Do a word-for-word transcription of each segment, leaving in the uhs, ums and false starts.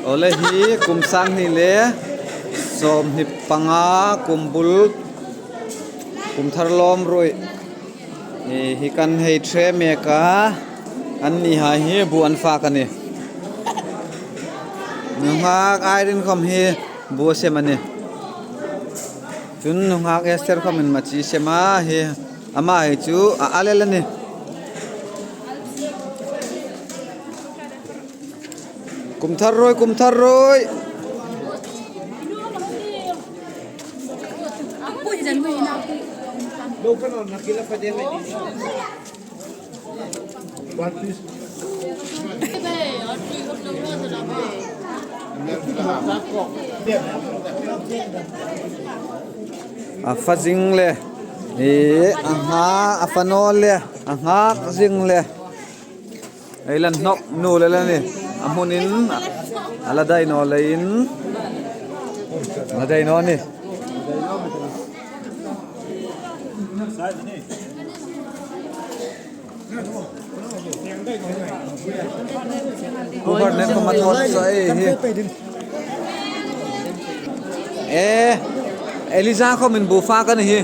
Awle, hi kum sang hni le sawmhni panga kum bul, kum thar lawm ruoi. Hi, hi kan hei ṭhe mek a, annihai hi bu an fak a nih. Nunghak Irene khom hi bu a sem a nih. Chun nunghak Esther khomin machi sem a hi, ama hi chu a, a lel a nih. Kum thar ruoi, kum thar ruoi. A fa zing le. E, a nga, a fa naw le. A nghak zing le. Ei la hnawk naw le la ni. A hmunin a la dai naw leiin. A la dai naw ni. Kubar nen ko ma thot sa ei hi. E, Eliza khomin bu fak a nih hi.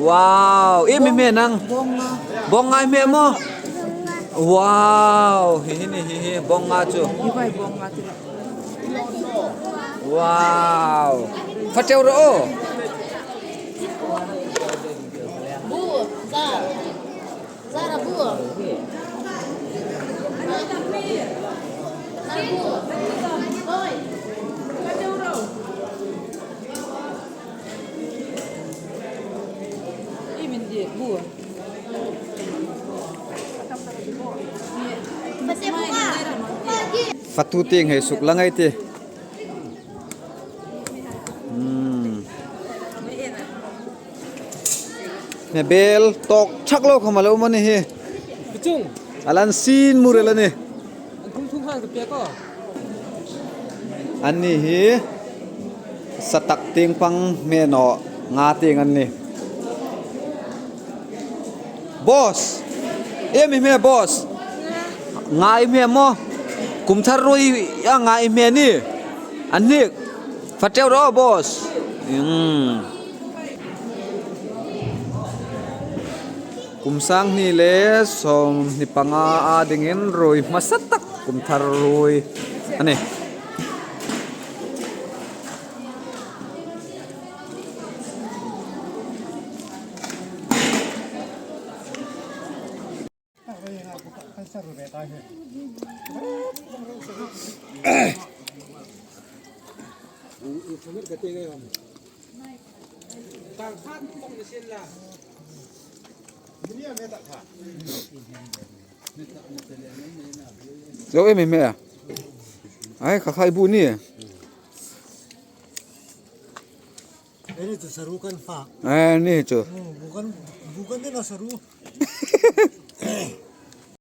Wow, iem ei hme nang? Bawng nga ei hme maw? Wow, hi hi ni hi hi, bawng nga chu. Wow. Fa teu ro. Fatu tieng hei suk la ngai ti. Hmm. Hmebel tawk thak lo khom a lo um a nih hi. Kuchung. A lan sin mur el a nih. An thum thum hang ka pek aw. Anni hi satak tieng pang hme naw, nga tieng an nih. Boss. Iem ei hme, boss? Nga ei hme maw? Kum thar ruoi a nga ei hme ni. An hnik. Fa teu ro, boss. Hmm. Kum sang hni le sawmhni panga a dingin ruoi hmasa tak kum thar ruoi a nih. Zo iem ei hme a? Ai, kha khai bu ni. Ei ni chu saru kan fak. Ei ni chu. Hmm, bu kan, bu kan ni na saru.